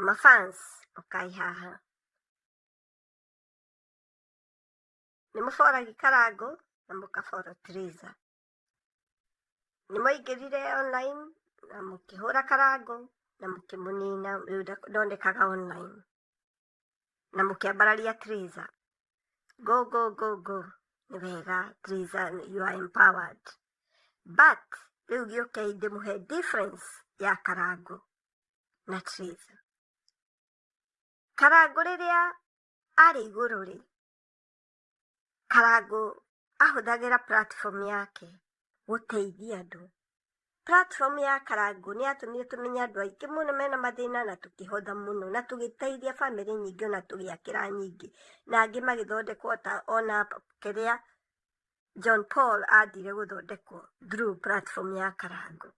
Mafans ũkai haha. Nĩ mũboragi Karangũ na mũkaboro Triza. Nĩ mwaingĩrire online na mũkĩhũra Karangũ na mũkĩmũnina, rĩu ndonekaga online. Na mũkĩambararia Triza. Go, go, go, go. Nĩ wega Triza, you are empowered. But rĩu gĩũkei ndĩmũhe difference ya Karangũ na Triza. Karangũ rĩrĩa arĩ igũrũ rĩ, Karangũ ahũthagĩra platform yake gũteithia andũ. Platform ya Karangũ nĩ yatũmire tũmenye andũ aingĩ mũno mena mathĩna na tũkĩhotha mũno na tũgĩteithia bamĩrĩ nyingĩ ona tũgĩakĩra nyingĩ na angĩ magĩthondekwo ta ona kĩrĩa John Paul athire gũthondekwo through platform ya Karangũ.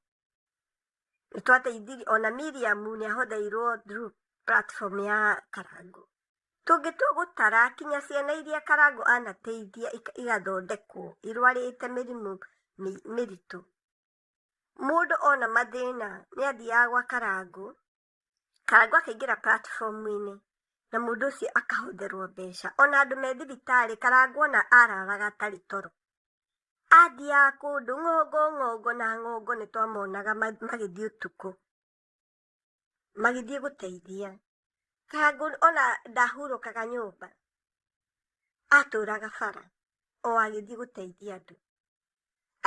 Nĩ twateithirie ona Miriam nĩ ahotheirwo through platform ya Karangũ. Tũngĩtua gũtara kinya ciana iria Karangũ anateithia igathondekwo irwarĩte mĩrimũ mĩritũ. Mũndũ ona mathĩna nĩ athiaga gwa Karangũ, Karangũ akaingĩra platform-inĩ na mũndũ ũcio akahotherwo mbeca. Ona andũ me thibitarĩ Karangũ ona araraga atarĩ toro. Athiaga kũndũ ng'ongo ng'ongo na ng'ongo nĩ twamonaga magĩthiĩ ũtukũ, magĩthiĩ gũteithia. Karangũ ona ndahurũkaga nyũmba, atũraga bara o agĩthiĩ gũteithia andũ.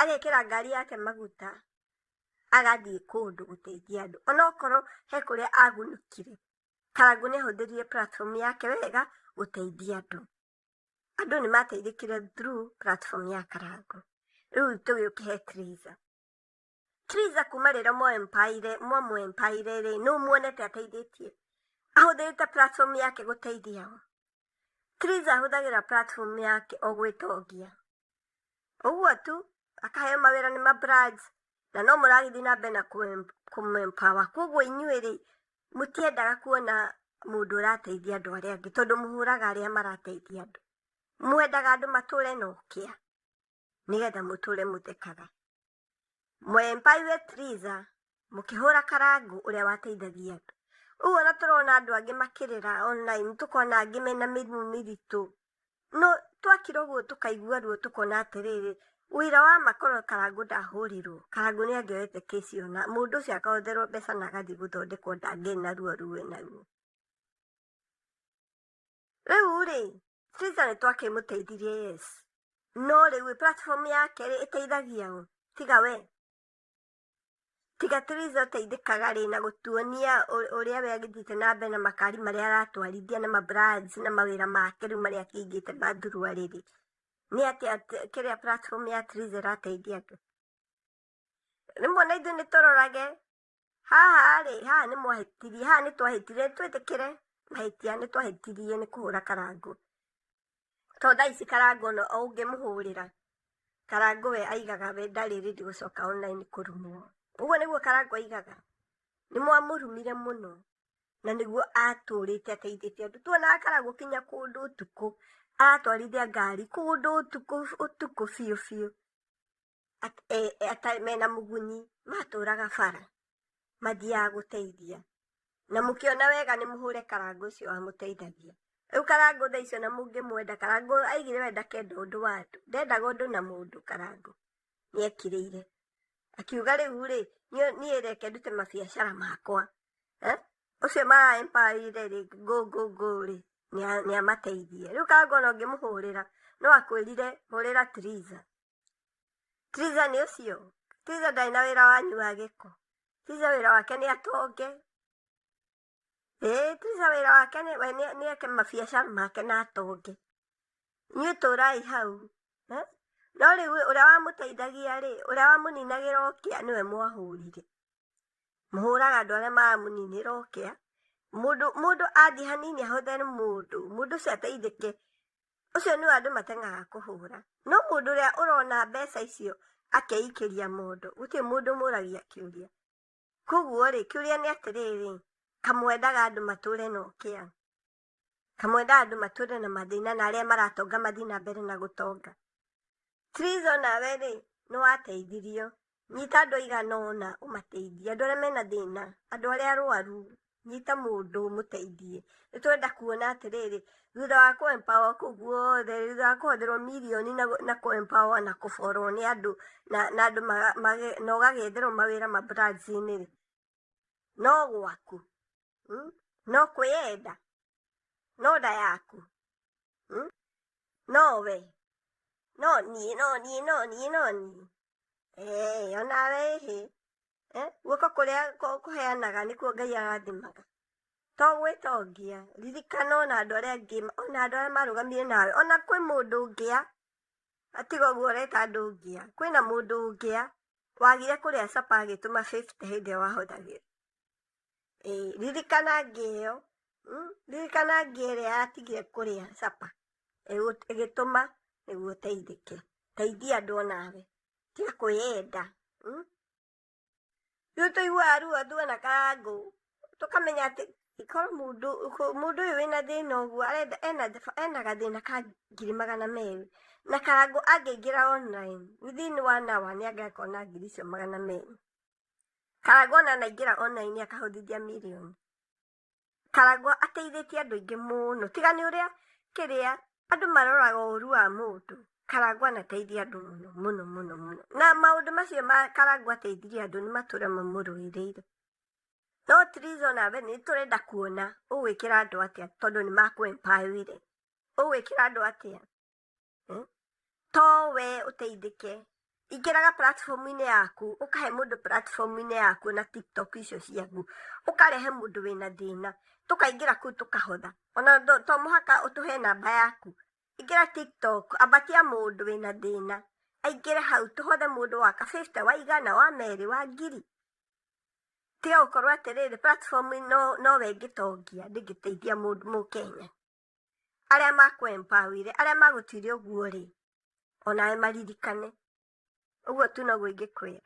Agekĩra ngari yake maguta, agathiĩ kũndũ gũteithia andũ. Onokorwo he kũrĩa agunĩkire, Karangũ nĩ ahũthĩrire platform yake wega gũteithia andũ. Andũ nĩ mateithĩkire through platform ya Karangũ. Rĩu tũgĩũke he Triza. Triza kuma rĩrĩa mwamũempaire rĩ, nũ muonete ateithĩtie? Ahũthĩrĩte platform yake gũteithia ũ? Triza ahũthagĩra platform yake o gwĩtongia. Ũguo tu, akaheo mawĩra nĩ ma brands, na no mũragĩthiĩ na mbere na kũmũempower. Koguo inyuĩ rĩ, mũtiendaga kuona mũndũ ũrateithia andũ arĩa angĩ, tondũ mũhũraga arĩa marateithia andũ. Mwendaga andũ matũre na ũkĩa, nĩgetha mũtũre mũthekaga. Mwempaiwe Triza, mũkĩhũra Karangũ ũrĩa wateithagia andũ. Ũguo ona tũrona andũ angĩ makĩrĩra online, tũkona angĩ mena mĩrimũ mĩritũ. No twakira ũguo tũkaigua ruo tũkona atĩrĩrĩ, ũira wa ma korwo Karangũ ndahũrirwo, Karangũ nĩ angĩoete kesi ĩyo na mũndũ ũcio akahotherwo mbeca na agathiĩ gũthondekwo ndangĩrĩ na ruo rũu enaruo. Rĩu rĩ, Triza nĩ twakĩmũteithirie yes. No rĩu platform yake rĩ, ĩteithagia ũ? Tiga we. Tiga Triza ũteithĩkaga rĩ na gũtuonia ũrĩa we agĩthiĩte na mbere na makari marĩa aratwarithia na ma brands na mawĩra make rĩu marĩa akĩigĩte ma thuruarĩ rĩ. Nĩ atĩa kĩrĩa platform ya Triza ĩrateithia andũ? Rĩmwe na ithuĩ nĩ tũrorage haha rĩ, haha nĩ mwahĩtirie, haha nĩ twahĩtirie, twĩtĩkĩre mahĩtia, nĩ twahĩtirie nĩ kũhũra Karangũ. Tondũ thaa ici Karangũ ona ũngĩmũhũrĩra, Karangũ we aigaga we ndarĩ ready gũcoka online kũrumwo. Ũguo nĩguo Karangũ aigaga. Nĩ mwamũrumire mũno na nĩguo atũrĩte ateithĩtie andũ. Tuonaga Karangũ kinya kũndũ ũtukũ, aratwarithia ngari kũndũ ũtukũ ũtukũ biũ biũ. Mena mũgunyi matũraga bara mathiaga gũteithia na mũkĩona wega nĩ mũhũre Karangũ ũcio wamũteithagia. Rĩu Karangũ thaa icio na mũngĩmwenda, Karangũ aigire we ndakenda ũndũ wa andũ, ndendaga ũndũ na mũndũ. Karangũ nĩ ekirĩire akiuga rĩu rĩ, niĩ reke ndute mabiacara makwa. Ũcio mara empower rĩ, go go go rĩ, nĩ amateithie. Rĩu Karangũ ona ũngĩmũhũrĩra no akwĩrire hũrĩra Triza. Triza nĩ ũcio. Triza ndarĩ na wĩra wanyu wa gĩko. Triza wĩra wake nĩ atonge. Ĩĩ Triza wĩra wake nĩ eke mabiacara make na atonge. Inyuĩ tũrai hau. No rĩu ũrĩa wamũteithagia rĩ, ũrĩa wamũninagĩra ũkĩa nĩwe mwahũrire. Mũhũraga andũ arĩa maramũninĩra ũkĩa. Mũndũ athiĩ hanini ahothere mũndũ, mũndũ ũcio ateithĩke. Ũcio nĩwe andũ mateng'aga kũhũra. No mũndũ ũrĩa ũrona mbeca icio akeikĩria mondo, gũtirĩ mũndũ ũmũragia kĩũria. Koguo rĩ, kĩũria nĩ atĩrĩrĩ, kamwendaga andũ matũre na ũkĩa? Kamwendaga andũ matũre na mathĩna na arĩa maratonga mathiĩ na mbere na gũtonga? Triza onawe rĩ, nĩ wateithirio. Nyita andũ aigana ũna ũmateithie, andũ arĩa mena thĩna, andũ arĩa arwaru. Nyita mũndũ ũmũteithie. Nĩ tũrenda kuona atĩrĩrĩ, thutha wa kũ empower kũu guothe, thutha wa kũhotherwo mirioni na kũ empower na kũborwo nĩ andũ na andũ na ũgagĩetherwo mawĩra ma branch-inĩ rĩ, no gwaku, No kwĩyenda, no nda yaku, No we, no niĩ, no niĩ, no niĩ, no niĩ. Ĩĩ, onawe ĩhĩ. Guoko kũrĩa kũheanaga nĩkuo Ngai arathimaga. To gwĩtongia, ririkana ona andũ arĩa angĩ, ona andũ arĩa marũgamire nawe, ona kwĩ mũndũ ũngĩa, atiga ũguo ũreta andũ ngĩa, kwĩna mũndũ ũngĩa, wagire kũrĩa capa agĩtũma 50 hĩndĩ ĩrĩa wahothagĩra. Ĩĩ, ririkana ngĩa ĩyo, ririkana ngĩa ĩrĩa yatigire kũrĩa capa, ĩgĩtũma nĩguo ũteithĩke. Teithia andũ onawe, tiga kwĩyenda. Rĩu tũiguaga ruo tuona Karangũ, tũkamenya atĩ korwo mũndũ ũyũ wĩna thĩna ũguo arenda ena gathĩna ka 200,000 na Karangũ angĩingĩra online within one hour nĩ angĩakona ngiri icio 200. Karangũ ona anaingĩra online akahũthithia mirioni. Karangũ ateithĩtie andũ aingĩ mũno, tiga nĩ ũrĩa kĩrĩa andũ maroraga ũru wa mũndũ. Karangũ anateithia andũ mũno mũno mũno mũno, na maũndũ macio ma Karangũ ateithirie andũ nĩ matũra mamũrũĩrĩire. No Triza onawe nĩ tũrenda kuona ũgwĩkĩra andũ atĩa tondũ nĩ makũ empower ũgwĩkĩra andũ atĩa? To we ũteithĩke, ingĩraga platform-inĩ yaku, ũkahe mũndũ platform-inĩ yaku na TikTok icio ciaku, ũkarehe mũndũ wĩna thĩna, tũkaingĩra kũu tũkahotha. Ona to mũhaka ũtũhe namba yaku. Ingĩra TikTok, ambatia mũndũ wĩna thĩna, aingĩre hau tũhothe mũndũ wa ka 50, wa 100, wa 200, wa 1000. Tiga gũkorwo atĩrĩrĩ platform nowe ĩngĩtongia ndĩngĩteithia mũndũ mũkenya. Arĩa makũ empower arĩa magũtuire ũguo rĩ, onawe maririkane. Ũguo tu noguo ingĩkwĩra.